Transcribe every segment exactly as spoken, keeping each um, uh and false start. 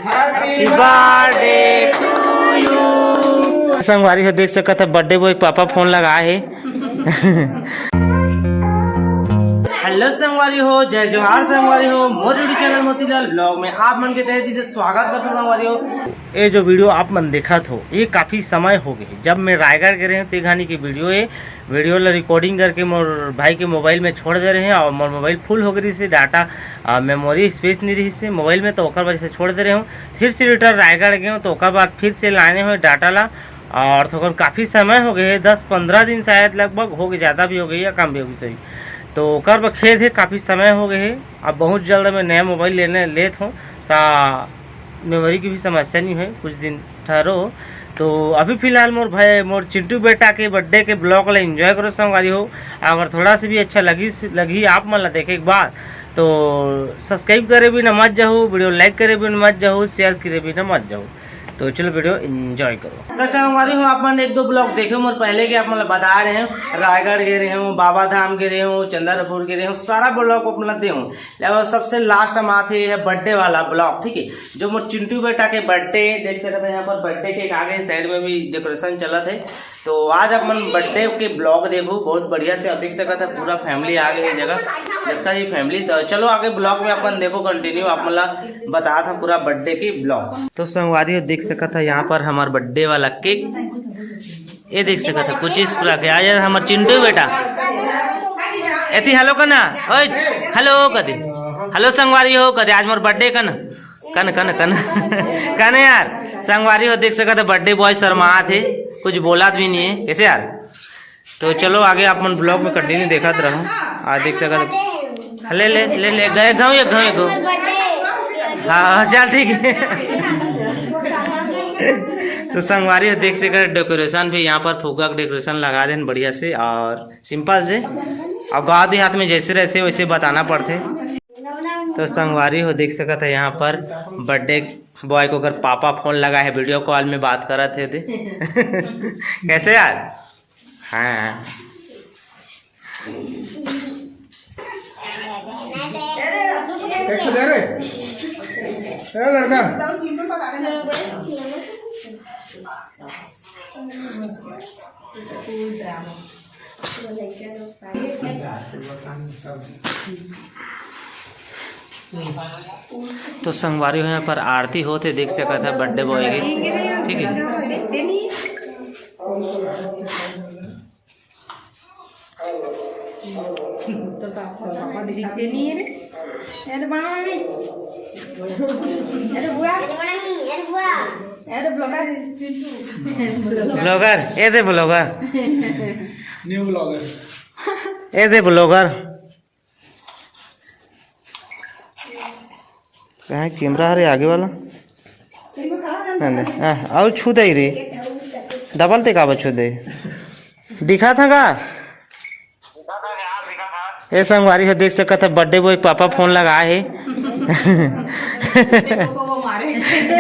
Happy birthday to you। संगवारी हो, देख सकत है, बर्थडे बॉय के पापा फोन लगाए हे। हेलो संगवारी हो, जय जोहार संगवारी हो, मोर YouTube चैनल मोतीलाल ब्लॉग में आप मन के तहे दिल से स्वागत करता हूं संगवारी हो। ये जो वीडियो आप मन देखत हो, ये काफ़ी समय हो गए। जब मैं रायगढ़ गए रहे हूँ, ते घानी की वीडियो ये वीडियो ला रिकॉर्डिंग करके मोर भाई के मोबाइल में छोड़ दे रहे हैं और मोर मोबाइल फुल हो गई से, डाटा, मेमोरी स्पेस नहीं रही से मोबाइल में, तो ओकर वजह से छोड़ दे रहे हूँ। फिर से रिटर्न रायगढ़ गए हूँ, तो ओकर बाद फिर से लाने हुए डाटा ला। और तो काफ़ी समय हो गए, दस पंद्रह दिन शायद लगभग हो गए, ज़्यादा भी हो गई या कम भी हो गई सही। तो ओकर बर खेद है, काफ़ी समय हो गए है। अब बहुत जल्द मैं नया मोबाइल लेने लेत हूँ, ता मेमोरी की भी समस्या नहीं है, कुछ दिन ठहरो। तो अभी फिलहाल मोर भाई, मोर चिंटू बेटा के बर्थडे के ब्लॉग ला एंजॉय करो संगवारी हो। अगर थोड़ा सा भी अच्छा लगी, लगी आप मन ला देखे के बाद, तो सब्सक्राइब करे भी न मत जाहू, वीडियो लाइक करे भी न मत जाहू, शेयर करे भी न मत जाहू। तो चलो वीडियो एंजॉय करो। तो संगवारी हो, आप मन एक दो ब्लॉग देखे मोर पहले के, आप मन ला बता रहे हो, रायगढ़ गए रहे हो, बाबा धाम गए रहे हो, चंद्रपुर गए रहे हो, सारा ब्लॉग आप मन ला दे हूँ। और सबसे लास्ट में आते है बर्थडे वाला ब्लॉग, ठीक है, जो मोर चिंटू बेटा के बर्थडे, देख सकते हैं यहाँ पर बर्थडे केक आ गए, साइड में भी डेकोरेशन चलत है। तो आज अपन बर्थडे के ब्लॉग देखो बहुत बढ़िया से, आप देख सकते हैं पूरा फैमिली आ गई है जगह, लगता है फैमिली। तो चलो आगे ब्लॉग में अपन देखो कंटिन्यू, आप मतलब बता था पूरा बर्थडे की ब्लॉग। तो संगवारी हो, देख सकत है यहाँ पर हमार बर्थडे वाला केक, ये देख सकत है कुछ इस तरह के। आज हमार चिंटू बेटा एती हेलो करना, ओए हेलो कर दे, हेलो संगवारी हो कर दे, आज मोर बर्थडे करना, कन कन कन कन यार। संगवारी हो, देख सकत है बर्थडे बॉय शर्मात है, कुछ बोलत भी नहीं है, कैसे यार? तो चलो आगे आप मन ब्लॉग में कंटिन्यू देखत रहो। आज देख सकत है, ले ले ले ले गए गाँव, ये गाँव, ये गाँव। हाँ हाँ, चल ठीक है। तो संगवारी हो, देख सकत डेकोरेशन भी यहाँ पर फुग्गा के डेकोरेशन लगा देन बढ़िया से और सिंपल से। और गाँव देहात में जैसे रहते वैसे बताना पड़ते। तो संगवारी हो, देख सकत है यहाँ पर बर्थडे बॉय को अगर पापा फोन लगा है, वीडियो कॉल में बात करत है ते। कैसे यार? हाँ। एक तो दे रे। ए लड़का। तो संगवारी हो, यहाँ पर आरती होत हे, देख सकत है बर्थडे बॉय के, ठीक है। तो पापा, पापा दिखते नहीं है रे। अरे बाबा रे। अरे बुआ। अरे ब्लॉगर चिंटू। ब्लॉगर, ये दे ब्लॉगर। New blogger. ये दे ब्लॉगर। कहाँ है कैमरा? अरे आगे वाला। नहीं, नहीं। हाँ, आओ छू दे रे। डबल ते काबर छू दे? दिखा था का? ए संगवारी हो, देख सकत है बर्थडे बॉय पापा फोन लगा है।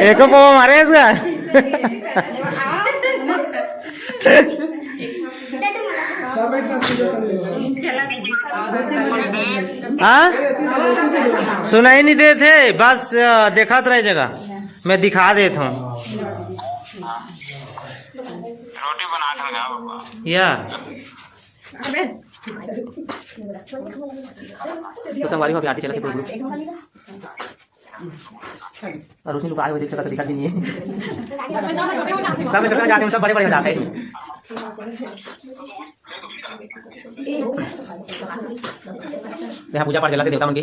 एको पापा मारे इसका। सब एक साथ पूजा कर लो। हाँ, सुनाई नहीं देते, बस अ, देखात रहे जगह, मैं दिखा देता हूँ। रोटी बना था क्या पापा? या। तो संगवारी हो, अभी आरती चलत हे पूरा ग्रुप। और उसमें लुकाए हुए देख सकते, दिखा भी नहीं है। सब में छोटे जाते हैं, सब बड़े बड़े हो जाते हैं। यहाँ पूजा पाठ चलाते देवता मन के।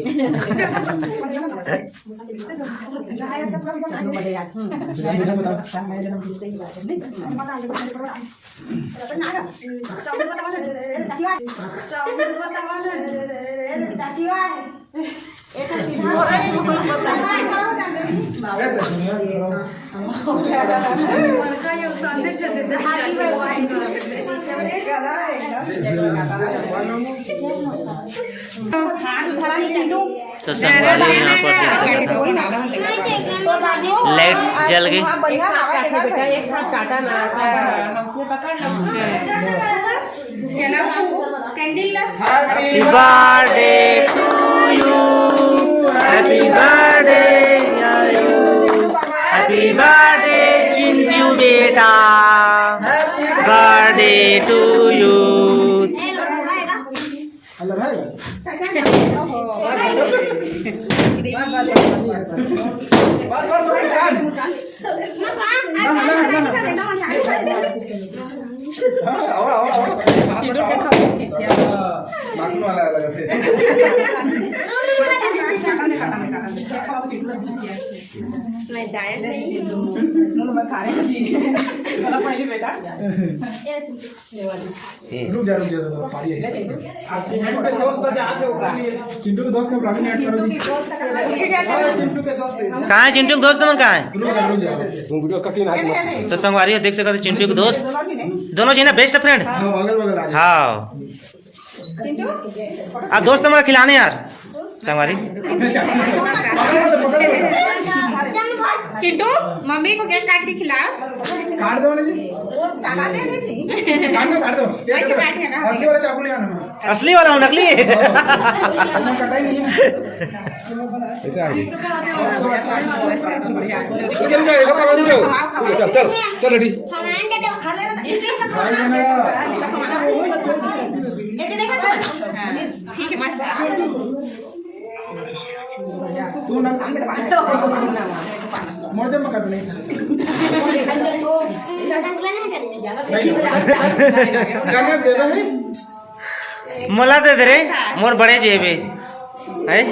तो संगवारी हो, यहाँ पर देख सकत हव, लाइट जल गई। Happy birthday to you, happy birthday to you। Happy birthday Chintu बेटा, birthday to you। हेलो भाई। बस, बस, बस, बस। हाँ, आओ, आओ, आओ। चिंटू के खाओ, खींचिए। हाँ, नाखून वाला अलग है। मैं diet नहीं हूँ। मैं खा रही थी। बोला, पहले बेटा। रुक जा, रुक जा, रुक जा, पारी है। चिंटू के दोस्त तो जहाँ थे, वो चिंटू के दोस्त का vlogging add करो जी। चिंटू के दोस्त। कहाँ है चिंटू के दोस्त मन, कहाँ है? रुक जा, रुक जा। तुम वीडियो कटिंग आज मत। तो संगवारी हो, देख सकते हो चिंटू के दोस्त, दोनों जी ना best friend। हाँ, अगल बगल आ जाओ। हाँ। चिंटू? आ दोस्त हमारा खिलाने यार, संगवारी। चिंटू, मम्मी को केक काट के खिला। काट दो ना जी। वो काटा दे दे जी। काट दो, काट दो। अच्छा, काट है ना। असली वाला चाकू ले आना ना। असली वाला हूँ, नकली। वो कटाई नहीं है। ऐसा है। रुक जा, रुक जा, ये लोग का बंद करो। रुक जा, चल, चल, चल, ready। सामान दे दो। खा लेना, एक, एक तो खा लेना। ये देखो, चल। ठीक है, मस्त। तू ना। मोर जब मैं कर नहीं सकता। नहीं। क्या, क्या दे रहे हैं? मोला दे दे रे, मोर बड़े जेब हे। हैं?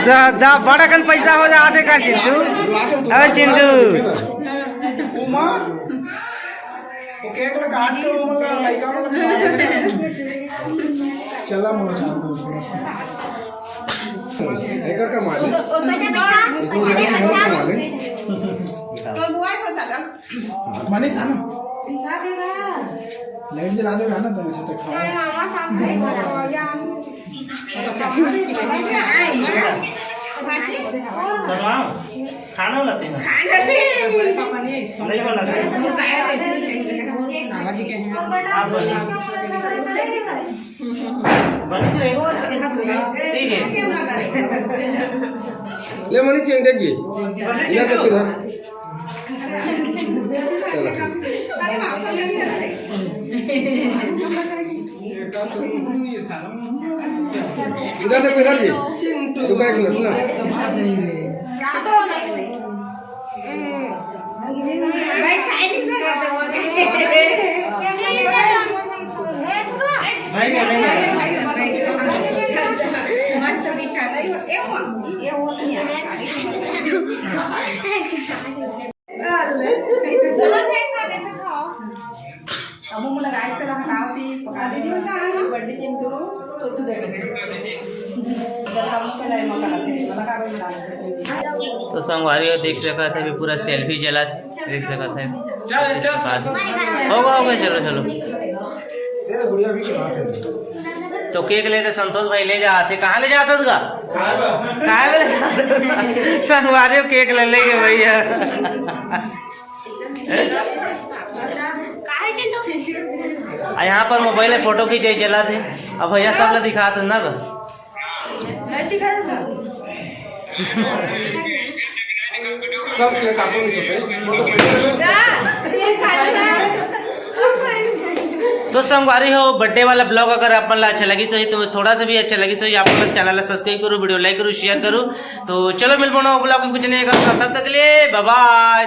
दा, दा, बड़ा कन पैसा हो जा, आधे का चिंटू। अबे चिंटू। उमा, वो केक ला काट के वो वाला लाइका वाला। चला, मोर साथ में थोड़ा सा। एकर का मालिक? एकर का मालिक? तो बुआ को चाचा। मनीष, आना। लाइट जला दे ना, तो ऐसे तो खाओ। खाना लाते हैं। नहीं बनाते। आप बस। बनी रहे। ठीक है। ले मनीष, ये देख भी। इधर देख, इधर। चलो। इधर देखो, इधर भी। रुको एक मिनट ना। मस्त दिखा रही हो। ए, वो, ये वो नहीं आ रहा। दोनों से एक साथ ऐसे खाओ। अब हम लगा के तेला हटाओ थी, पका दे। बर्थडे चिंटू, तो तू दे दे। जब हम तेला मका लगा दे, लगा दे। तो संगवारी हो देख सकत हे, अभी पूरा सेल्फी जला देख सकत हे। चल, चल। होगा, होगा, चलो, चलो। तो केक लेते संतोष भाई ले जाते, कहाँ ले जाते उसका? काय बोले? संगवारी हो केक ले लेंगे भैया। आ यहाँ पर मोबाइल में फोटो खींचे चला थे, अब भैया सब ला दिखाते ना बस। सब के काबू में होते हैं। तो संगवारी हो, बर्थडे वाला ब्लॉग अगर आप मन ला अच्छा लगिस होही तो थोड़ा सा भी अच्छा लगिस होही, आप मन चैनल ला सब्सक्राइब करो, वीडियो लाइक करो, शेयर करो। तो चलो मिलबो नवा ब्लॉग में कुछ नहीं, तब तक के लिए बाय बाय।